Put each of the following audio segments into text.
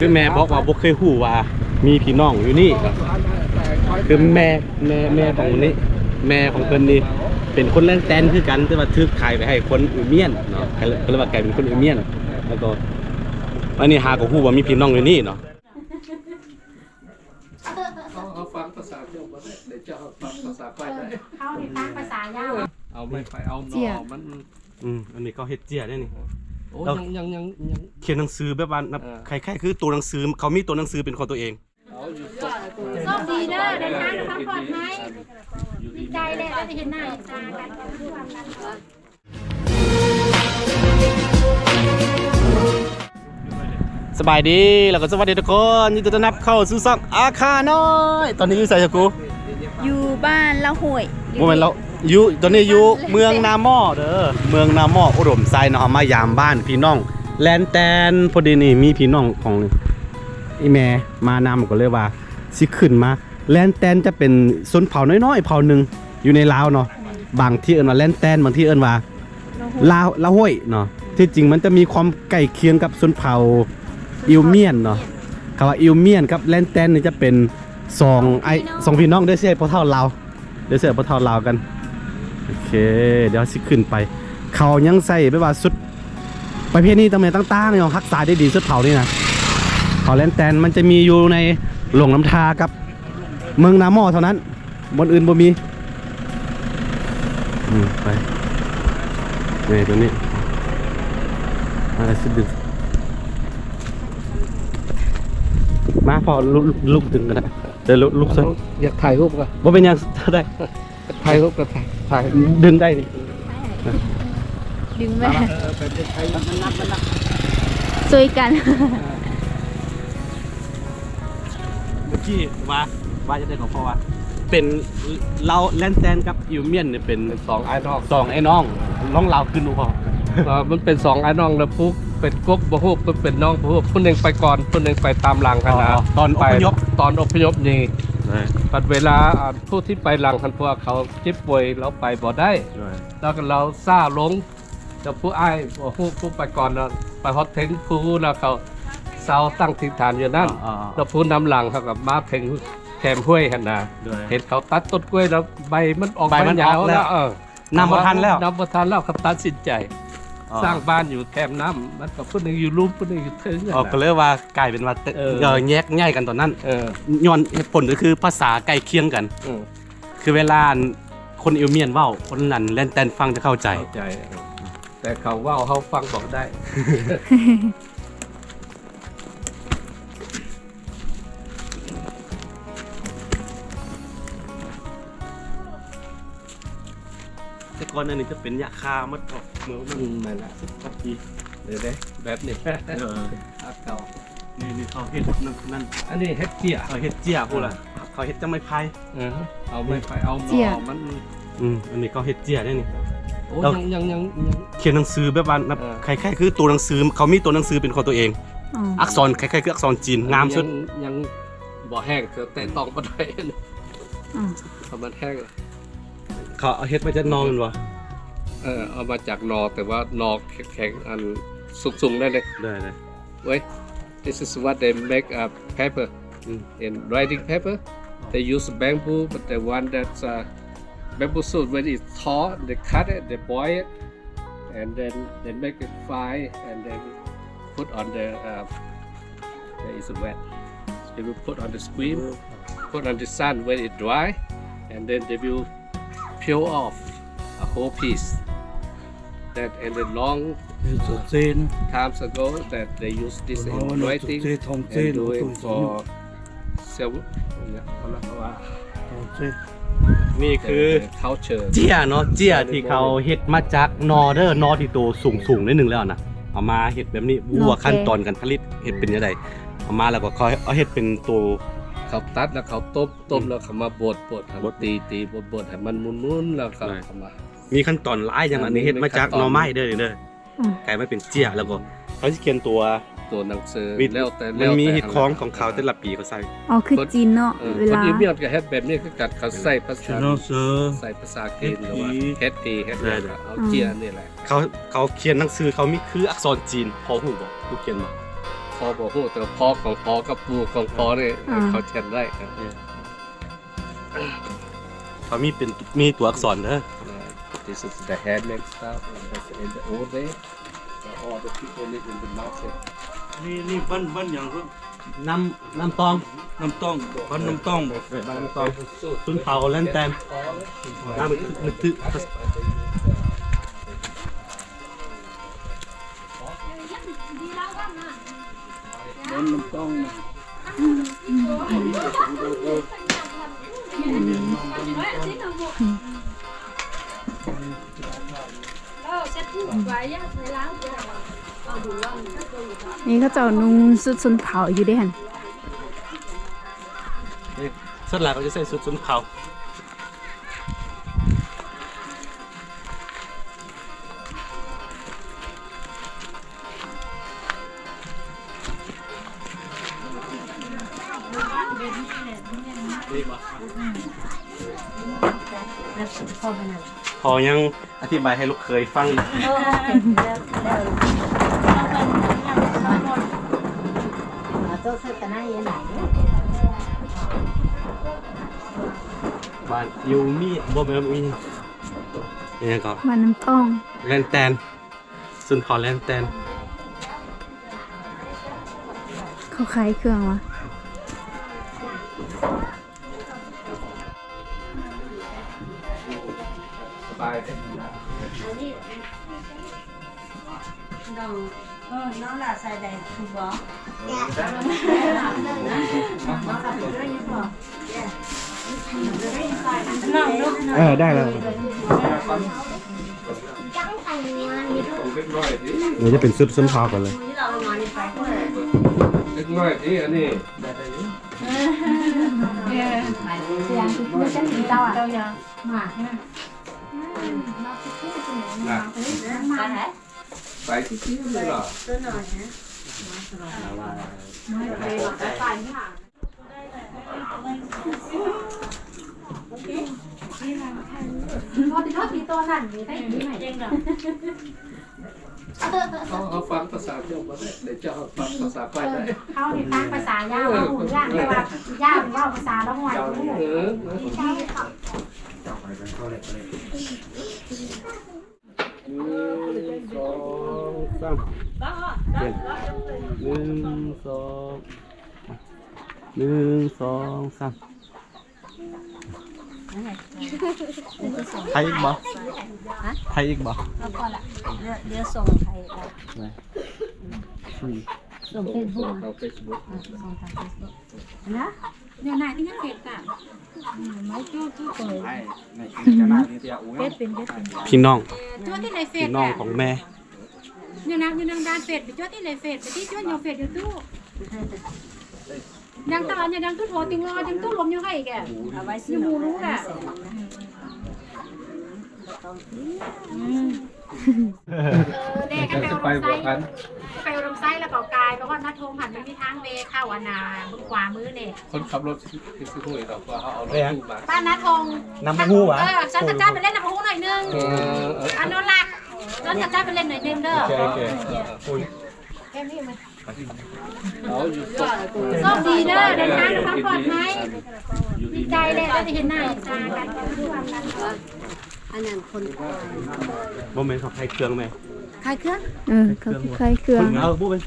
ຄືແມ່ບອກວ່າບໍ່ເຄີຍຮູ້ວ່າມີພີ່ນ້ອງຢູ່ນີ້ ຄືແມ່ ແມ່ ແມ່ຂອງນີ້ ແມ່ຂອງເພິ່ນນີ້ເປັນຄົນແລນແຕນຄືກັນ ແຕ່ວ່າຖືກຂາຍໄປໃຫ້ຄົນອິວມຽນເນາະ ກໍເລີຍວ່າກາຍເປັນຄົນອິວມຽນ ແລ້ວກໍອັນນີ້ຫາກໍຮູ້ວ່າມີພີ່ນ້ອງຢູ່ນີ້ເນາະ. ເຮົາ ເຮົາຟັງພາສາເຈົ້າບໍ່ໄດ້ ແຕ່ເຈົ້າຟັງພາສາຂ້ອຍໄດ້ ເຮົານີ້ຟັງພາສາຍາວ ເອົາໄມ້ໄຜ່ເອົາໜໍ່ມັນ ອືມ ອັນນີ້ເຂົາເຮັດເຈ້ຍເດ້ນີ້ ໂອ້ ຍັງ ຍັງ ຍັງ ຍັງຂຽນໜັງສືແບບວ່າ ເອີ ຄ້າຍໆຄືຕົວໜັງສື ເຂົາມີຕົວໜັງສືເປັນຂອງຕົວເອງ. ໂຊກດີເດີ ເດີນທາງດ້ວຍຄວາມປອດໄພ ດີໃຈແຫຼະ ໄດ້ເຫັນໜ້າເຫັນຕາກັນ. ສະບາຍດີ ແລ້ວກໍສະຫວັດດີທຸກຄົນ ຍິນດີຕ້ອນຮັບເຂົ້າສູ່ຊ່ອງອາຄານ້ອຍ. ຕອນນີ້ຢູ່ໃສຊະກູ? ຢູ່ບ້ານລະຫ້ວຍ ບໍ່ແມ່ນລະ ຢູ່ ຕອນນີ້ຢູ່ເມືອງນາໝໍ້ເດີ ເມືອງນາໝໍ້ ອຸດົມໄຊເນາະ. ເຮົາມາຢາມບ້ານພີ່ນ້ອງແລນແຕນ ພໍດີນີ້ມີພີ່ນ້ອງຂອງອີ່ແມ່ມານຳ ກໍເລີຍວ່າຊິຂຶ້ນມາ ແລນແຕນຈະເປັນຊົນເຜົ່ານ້ອຍໆເຜົ່າໜຶ່ງຢູ່ໃນລາວເນາະ. ບາງທີ່ເອີ້ນວ່າແລນແຕນ ບາງທີ່ເອີ້ນວ່າລາວ ລາວຫ້ວຍເນາະ. ທີ່ຈິງມັນຈະມີຄວາມໃກ້ຄຽງກັບຊົນເຜົ່າອິວມຽນເນາະ. ຄຳວ່າອິວມຽນກັບແລນແຕນນີ້ຈະເປັນສອງອ້າຍ ສອງພີ່ນ້ອງເດີ. ຊິໃຫ້ພໍ່ເຖົ້າລາວ ດຽວເສືອບໍ່ເທົ່າລາວກັນ. ໂອເຄ ດຽວຊິຂຶ້ນໄປ. ເຂົາຍັງໃສ່ແບບວ່າຊຸດປະເພນີຕ່າງໆ ຍັງຮັກສາໄດ້ດີ ຊົນເຜົ່ານີ້ນະ. ເຜົ່າແລນແຕນມັນຈະມີຢູ່ໃນຫຼວງນ້ຳທາກັບເມືອງນາໝໍ້ເທົ່ານັ້ນ ບ່ອນອື່ນບໍ່ມີ. ອືມ ໄປ ນີ້ຕົວນີ້ ມາ ຊິດຶງ ມາ ພໍ່ ລຸກ ລຸກ ລຸກດຶງກໍໄດ້. ເດີ ລຸກ ລຸກຊະ ຢາກຖ່າຍຮູບກໍ ບໍ່ເປັນຫຍັງ ຖ່າຍຮູບກໍຖ່າຍ ຖ່າຍ ດຶງໄດ້ນີ້ ດຶງໄວ້ ເອີ ໄປດຶງໄປ ມັນໜັກ ມັນໜັກ ຊ່ວຍກັນ. ເມື່ອກີ້ວ່າ ວ່າຈະໄດ້ກໍເພາະວ່າເປັນລາວແລນແຕນກັບອິວມຽນນີ້ເປັນສອງອ້າຍນ້ອງ ສອງອ້າຍນ້ອງ ລອງລາວຂຶ້ນບໍ່ພໍ. ເອີ ມັນເປັນສອງອ້າຍນ້ອງ ແລ້ວຜູ້ເປັນກົບບໍ່ຮູ້ ຜູ້ເປັນນ້ອງບໍ່ຮູ້ ຜູ້ໜຶ່ງໄປກ່ອນ ຜູ້ໜຶ່ງໄປຕາມຫຼັງຫັ້ນນະ. ອໍ ຕອນອົບພະຍົບ ໄປ ຕອນອົບພະຍົບນີ້ ບັດເວລາ ຜູ້ທີ່ໄປຫຼັງຫັ້ນ ເພາະວ່າເຂົາເຈັບປ່ວຍ ລາວໄປບໍ່ໄດ້ ແລ້ວກໍລາວຊ້າລົງ. ແລ້ວຜູ້ອ້າຍບໍ່ຮູ້ ຜູ້ໄປກ່ອນນະ ໄປຮອດເທິງພູແລ້ວ ເຂົາເຊົາຕັ້ງຖິ່ນຖານຢູ່ນັ້ນ. ແລ້ວຜູ້ນຳຫຼັງເຂົາກໍມາເຖິງແຄມຫ້ວຍຫັ້ນນະ ເຫັນເຂົາຕັດຕົ້ນກ້ວຍແລ້ວ ໃບມັນອອກ ໃບມັນອອກ ໃບຍາວແລ້ວ ເອີ ນຳບໍ່ທັນແລ້ວ ນຳບໍ່ທັນແລ້ວ ເຂົາຕັດສິນໃຈສ້າງບ້ານຢູ່ແຄມນ້ຳ ມັນກໍຜູ້ໜຶ່ງຢູ່ລຸ່ມ ຜູ້ໜຶ່ງຢູ່ເທິງ. ອໍ ກໍເລີຍວ່າກາຍເປັນວ່າ ເອີ ແຍກຍ້າຍກັນຕອນນັ້ນ ເອີ ຍ້ອນເຫດຜົນກໍຄືພາສາໃກ້ຄຽງກັນ. ເອີ ຄືເວລາອັນຄົນອິວມຽນເວົ້າ ຄົນອັນແລນແຕນຟັງຈະເຂົ້າໃຈ ເຂົ້າໃຈ ແຕ່ເຂົາເວົ້າເຮົາຟັງບໍ່ໄດ້. ແຕ່ກ່ອນອັນນີ້ຈະເປັນຫຍ້າຄາໝົດເນາະ ເມື່ອປະມານ ອືມ ນັ້ນລະ ສິບກວ່າປີ ເດີ ແບບນີ້ ເອີ ເກົ່າ ນີ້ ນີ້ເຂົາເຮັດນັ້ນ ອັນນີ້ເຮັດເຈ້ຍ ເຂົາເຮັດເຈ້ຍພຸ້ນລະ ເອີ ເຂົາເຮັດຈາກໄມ້ໄຜ່ ເອີ ເອົາໄມ້ໄຜ່ ເອົາໜໍ່ມັນ ອືມ ອັນນີ້ເຂົາເຮັດເຈ້ຍໄດ້ນີ້. ໂອ້ ຍັງ ຍັງ ຍັງ ຍັງຂຽນໜັງສືແບບວ່າ ເອີ ຄ້າຍໆຄືຕົວໜັງສື ເຂົາມີຕົວໜັງສືເປັນຂອງຕົວເອງ ອັກສອນຄ້າຍໆຄືອັກສອນຈີນ ງາມສຸດ. ຍັງ ຍັງບໍ່ແຫ້ງ ແຕ່ຕ້ອງບໍ່ໄດ້ ອືມ ເພາະມັນແຫ້ງ ເຂົາເອົາເຮັດມາຈາກໜໍ່ແມ່ນບໍ່? ເອີ ເອົາມາຈາກໜໍ່ ແຕ່ວ່າໜໍ່ແຂງໆ ອັນສູງໆ ໄດ້ເລີຍ ໄດ້ ໄດ້. Wait, this is what they make a paper. In writing paper, they use bamboo, but the one that's, uh, bamboo shoot, when it's tall, they cut it, they boil it, and then they make it fine, and then put on the, uh, there is a wet. They will put on the screen, put on the sun when it dry, and then they will peel off a whole piece. That in the long times ago that they use this in writing and doing for silver. ນີ້ຄື culture ເຈ້ຍເນາະ ເຈ້ຍທີ່ເຂົາເຮັດມາຈາກໜໍ່ເດີ ໜໍ່ທີ່ໂຕສູງໆ ໜ້ອຍໜຶ່ງແລ້ວນະ ເອົາມາເຮັດແບບນີ້. ຮູ້ວ່າຂັ້ນຕອນການຜະລິດເຮັດເປັນຈັ່ງໃດ? ເອົາມາແລ້ວກໍເຂົາເອົາເຮັດເປັນໂຕ ເຂົາຕັດແລ້ວເຂົາຕົ້ມ ຕົ້ມແລ້ວເຂົາມາບົດ ບົດ ຕີ ຕີ ບົດ ບົດໃຫ້ມັນໝຸ່ນໆ ແລ້ວກໍເອົາມາ ມີຂັ້ນຕອນຫຼາຍຢ່າງ. ອັນນີ້ເຮັດມາຈາກໜໍ່ໄມ້ເດີ ນີ້ເດີ ກາຍມາເປັນເຈ້ຍ ແລ້ວກໍເຂົາຊິຂຽນຕົວ ຕົວໜັງສື ແລ້ວແຕ່ ມັນມີຮີດຄອງຂອງເຂົາແຕ່ລະປີເຂົາໃສ່. ອໍ ຄືຈີນເນາະ ເວລາ ຄົນອີວຽນກໍເຮັດແບບນີ້ຄືກັນ ເຂົາໃສ່ພາສາ ໃສ່ພາສາຈີນ ຫຼືວ່າເຮັດຕີ ເຮັດຫຍັງ ເອົາເຈ້ຍນີ້ແຫຼະ. ເຂົາ ເຂົາຂຽນໜັງສື ເຂົາມີຄືອັກສອນຈີນ ພໍຮູ້ບໍ່? ຮູ້ຂຽນບໍ່? ພໍ່ບໍ່ຮູ້ ແຕ່ພໍ່ຂອງພໍ່ກັບປູ່ຂອງພໍ່ນີ້ ອ່າ ເຂົາຂຽນໄດ້. ເຂົາມີເປັນ ມີຕົວອັກສອນເດີ. This is the handmade stuff in the old day. All the people live in the mountain. ນີ້ ນີ້ບ້ານ ບ້ານຫຍັງ? ນ້ຳ ນ້ຳຕອງ ນ້ຳຕອງ ບ້ານນ້ຳຕອງບໍ? ເອີ ບ້ານນ້ຳຕອງ ຊົນເຜົ່າແລນແຕນ ນ້ຳ ນຶກຖືກ ນີ້ເຂົາເຈົ້ານຸ່ງຊຸດຊົນເຜົ່າຢູ່ເດ້ຫັ້ນ. ສ່ວນຫຼາຍເຂົາຈະໃສ່ຊຸດຊົນເຜົ່າ. ພໍ່ຍັງອະທິບາຍໃຫ້ລູກເຂີຍຟັງ. ບ້ານຢູ່ມີ ບໍ່ແມ່ນມີ ອີຫຍັງກໍ ບ້ານນ້ຳຕອງ ແລນແຕນ ຊົນເຜົ່າແລນແຕນ ເຂົາຂາຍເຄື່ອງວະ? ສະບາຍເດ້. ເອີ ນ້ອງຫຼ້າໃສ່ໄດ້ຖືກບໍ່? ເອີ ໄດ້ແລ້ວ. ດຽວຈະເປັນຊຸດຊົນເຜົ່າກັນເລີຍ. ເດັກນ້ອຍຕິອັນນີ້. ເອີ ສຽງຄືຈັງຊິເຈົ້າອະ ເຈົ້າຫຍັງ ມາ ມາ ໄປ ໄປຊິກິນເລີຍເນາະ ຕົວນ້ອຍນະ. ເຮົາ ເຮົາຟັງພາສາເຈົ້າບໍ່ໄດ້ ແຕ່ເຈົ້າຟັງພາສາຂ້ອຍໄດ້. ເອີ ເຮົານີ້ຟັງພາສາຍາວ ເຮົາຮູ້ເລື່ອງ ແຕ່ວ່າຍາວເວົ້າພາສາລາວບໍ່ຮູ້. ເອີ ເຈົ້າໄປກັນ ເຂົ້າເລີຍ ເຂົ້າເລີຍ. ໜຶ່ງ ສອງ ສາມ ໜຶ່ງ ສອງ ໜຶ່ງ ສອງ ສາມ. ໄທອີກບໍ່? ຮະ? ໄທອີກບໍ່? ເອົາພໍລະ ດຽວ ດຽວສົ່ງໃຫ້ລະ. ສົ່ງເຟສບຸກ ເຟສບຸກ ອ່າ ສົ່ງທາງເຟສບຸກນະ. ເນຍນາຍທີ່ຍັງເຮັດກະ ອືມ ໄມ້ຈຸຈຸເປີຍ ພີ່ນ້ອງ ເອີ ຈົວທີ່ໃນເຟສ ພີ່ນ້ອງຂອງແມ່ ເນຍນາຍ ຢູ່ນຳດ້ານເຟສ ຈົວທີ່ໃນເຟສ ທີ່ຈົວໃນເຟສຢູ່ຕູ້ ຍັງຕະຫຼອດ ຍັງ ຍັງຕູ້ໂທຕິງລໍ ຍັງຕູ້ລົມຢູ່ໃຫ້ແກ ເອົາໄວ້ ຢູ່ຫູລູກອະ. ອືມ ເອີ ເດ້ ຄັນໄປອຸດົມໄຊ ໄປອຸດົມໄຊແລ້ວກໍກາຍໄປຮອດນາທົ່ງຫັ້ນ ມັນມີທາງແວ່ເຂົ້າອັນນ່າ ເບື້ອງຂວາມືນີ້ ຄົນຂັບລົດຊິຮູ້ດອກວ່າເຮົາເອົາລົດມາ ບ້ານນາທົ່ງ ນຳຮູ້ຫວາ? ເອີ ສັນຂະຈອນໄປເຫຼັ້ນນຳຮູ້ໜ້ອຍໜຶ່ງ ເອີ ອະນຸລັກ ສັນຂະຈອນໄປເຫຼັ້ນໜ້ອຍໜຶ່ງເດີ. ໂອເຄ ໂອເຄ ໂຊກດີເດີ ເດີນທາງດ້ວຍຄວາມປອດໄພ. ດີໃຈເລີຍ ໄດ້ເຫັນໜ້າເຫັນຕາກັນ. ອັນນັ້ນຄົນຕາຍ ບໍ່ແມ່ນເຂົາຂາຍເຄື່ອງແມ່ ຂາຍເຄື່ອງ ເອີ ເຂົາຊິຂາຍເຄື່ອງ ເອົາບໍ່ເປັນ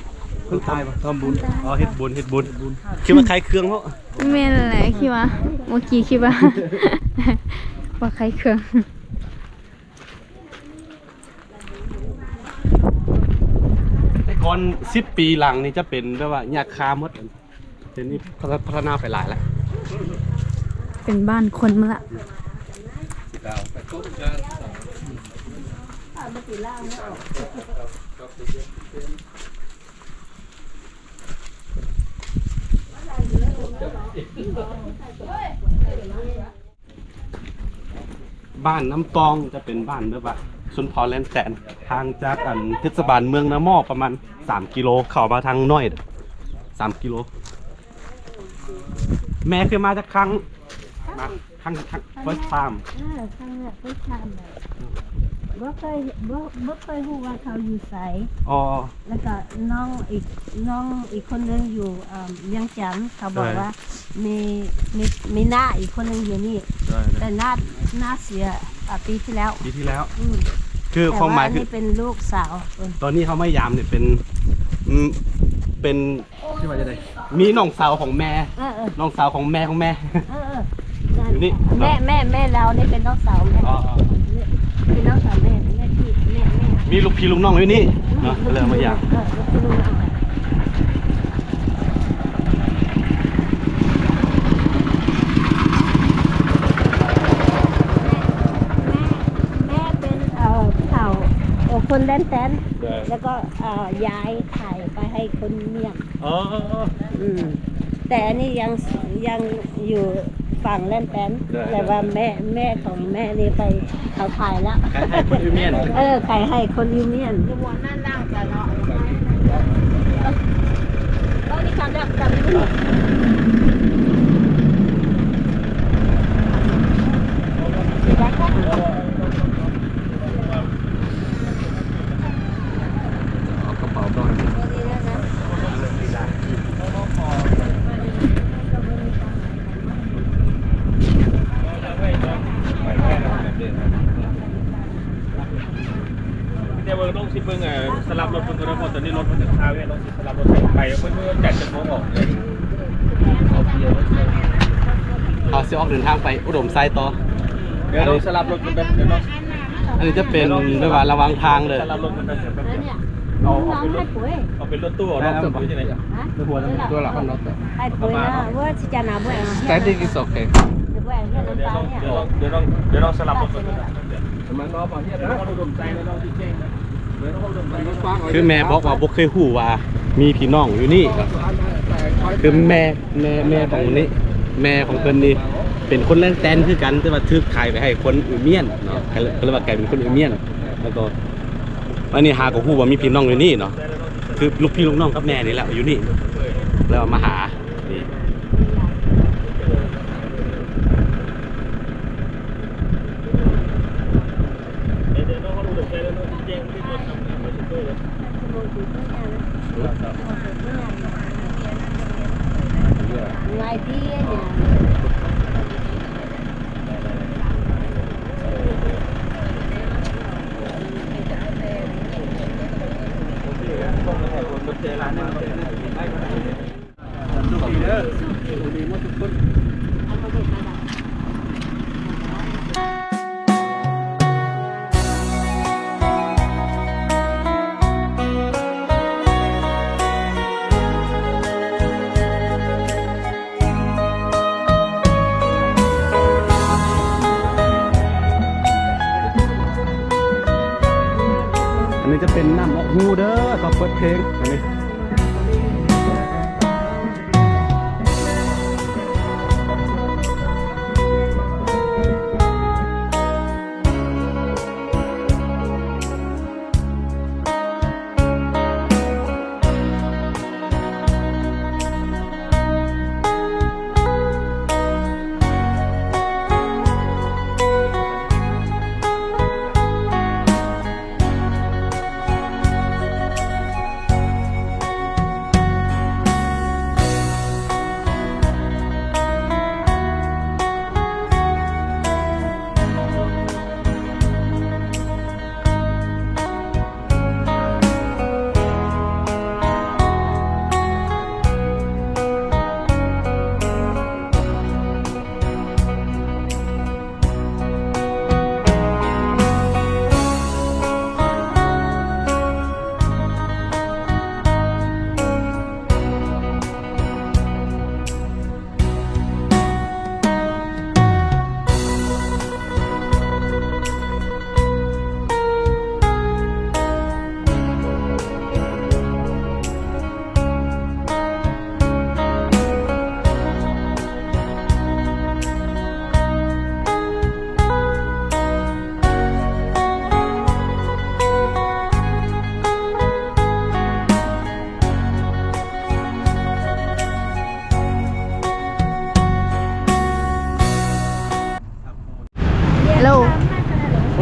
ຄົນຕາຍບໍ່ ທຳບຸນ ອໍ ເຮັດບຸນ ເຮັດບຸນ ຄິດວ່າຂາຍເຄື່ອງເນາະ. ແມ່ນແຫຼະ ຄິດວ່າ ເມື່ອກີ້ຄິດວ່າ ວ່າຂາຍເຄື່ອງ. ແຕ່ກ່ອນສິບປີຫຼັງນີ້ຈະເປັນແບບວ່າຫຍ້າຄາໝົດ ດຽວນີ້ພັດທະນາໄປຫຼາຍແລ້ວ ເປັນບ້ານຄົນໝົດລະ. ບ້ານນ້ຳຕອງຈະເປັນບ້ານແບບວ່າຊົນເຜົ່າແລນແຕນ ຫ່າງຈາກອັນເທດສະບານເມືອງນາໝໍ້ປະມານສາມກິໂລ ເຂົ້າມາທາງນ້ອຍສາມກິໂລ. ແມ່ເຄີຍມາຈັກຄັ້ງ? ມາຄັ້ງ ຄັ້ງ first time. ເອີ ຄັ້ງແລກ first time ເລີຍ. ບໍ່ເຄີຍ ບໍ່ ບໍ່ເຄີຍຮູ້ວ່າເຂົາຢູ່ໃສ. ອໍ ແລ້ວກໍນ້ອງອີກ ນ້ອງອີກຄົນໜຶ່ງຢູ່ ເອີ່ມ ວຽງຈັນ ເຂົາບອກວ່າມີ ມີ ມີນ້າອີກຄົນໜຶ່ງຢູ່ນີ້ ແຕ່ນ້າ ນ້າເສຍ ອາ ປີທີ່ແລ້ວ ປີທີ່ແລ້ວ. ອືມ ຄືຄວາມໝາຍຄືເປັນລູກສາວ. ເອີ ຕອນນີ້ເຮົາມາຢາມນີ້ເປັນ ອືມ ເປັນ ຊື່ວ່າຈັ່ງໃດ? ມີນ້ອງສາວຂອງແມ່ ເອີໆ ນ້ອງສາວຂອງແມ່ຂອງແມ່ ເອີໆ ຢູ່ນີ້ ແມ່ ແມ່ ແມ່ລາວນີ້ເປັນນ້ອງສາວແມ່. ອໍ ເປັນນ້ອງສາວແມ່ ແມ່ທີ່ ແມ່ ແມ່ ມີລູກພີ່ລູກນ້ອງຢູ່ນີ້ເນາະ ກໍເລີຍມາຢາມ. ເອີ ລູກພີ່ລູກນ້ອງ ແມ່ ແມ່ ແມ່ເປັນ ເອີ ເຖົ້າ ເອີ ຄົນແດນແຕນ ແລ້ວກໍ ເອີ ຍ້າຍຂາຍໄປໃຫ້ຄົນມ້ຽນ. ອໍ ອືມ ແຕ່ອັນນີ້ຍັງ ຍັງຢູ່ຝັ່ງແດນແຕນ ແຕ່ວ່າແມ່ ແມ່ຂອງແມ່ນີ້ໄປ ເຂົາຂາຍແລ້ວ ຂາຍໃຫ້ຄົນຢູ່ມ້ຽນ. ເອີ ຂາຍໃຫ້ຄົນຢູ່ມ້ຽນ. ເອົາກະເປົາກ່ອນ. ແຕ່ວ່ານ້ອງຊິເບິ່ງ ເອີ ສະຫຼັບລົດເບິ່ງກ່ອນເດີ ເພາະຕອນນີ້ລົດມັນຈະຄາເວ ນ້ອງຊິສະຫຼັບລົດໄປ ເບິ່ງວ່າຈັດຈັກໂມງອອກ. ເຮົາຊິອອກເດີນທາງໄປອຸດົມໄຊຕໍ່. ດຽວນ້ອງສະຫຼັບລົດເບິ່ງເດີ ດຽວນ້ອງ ອັນນີ້ຈະເປັນແບບວ່າລະຫວ່າງທາງເດີ. ສະຫຼັບລົດເບິ່ງເດີ ເອົາ ເອົາເປັນລົດ ເອົາເປັນລົດຕູ້ ເອົາລົດຕູ້ຈັ່ງໃດ? ຮະ? ຕົວລະ ຕົວລະ ໄປປຸຍນະ ເວີຊິຈະນາເບິ່ງ. Standing is okay. ດຽວນ້ອງ ດຽວນ້ອງ ດຽວນ້ອງສະຫຼັບລົດເບິ່ງເດີ. ຄືແມ່ບອກວ່າບໍ່ເຄີຍຮູ້ວ່າມີພີ່ນ້ອງຢູ່ນີ້. ຄືແມ່ ແມ່ ແມ່ຂອງນີ້ ແມ່ຂອງເພິ່ນນີ້ເປັນຄົນແດນແຕນຄືກັນ ແຕ່ວ່າຖືກຂາຍໄປໃຫ້ຄົນອີ່ມຽນເນາະ ກໍເລີຍວ່າກາຍເປັນຄົນອີ່ມຽນ. ແລ້ວກໍອັນນີ້ຫາກໍຮູ້ວ່າມີພີ່ນ້ອງຢູ່ນີ້ເນາະ ຄືລູກພີ່ລູກນ້ອງກັບແມ່ນີ້ແຫຼະຢູ່ນີ້ ແລ້ວມາຫາ. ອັນນີ້ຈະເປັນນ້ຳອອກຫູເດີ ເຂົາເປີດເພງອັນນີ້. ເ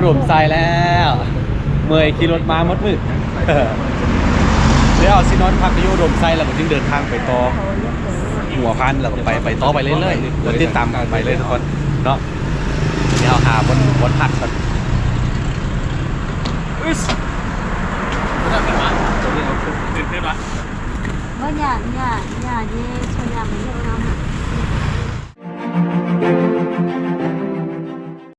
ອຸດົມໄຊແລ້ວ ເມື່ອຍຂີ່ລົດມາໝົດມື້ ແລ້ວເຮົາຊິນອນພັກຢູ່ອຸດົມໄຊ ແລ້ວກໍຈຶ່ງເດີນທາງໄປຕໍ່ຫົວພັນ ແລ້ວກໍໄປ ໄປຕໍ່ໄປເລື້ອຍໆ ກົດຕິດຕາມໄປເລີຍທຸກຄົນເນາະ. ດຽວເຮົາຫາບ່ອນ ບ່ອນພັກກ່ອນ. ບໍ່ ຫຍ້າ ຫຍ້າ ຫຍ້າເດ້.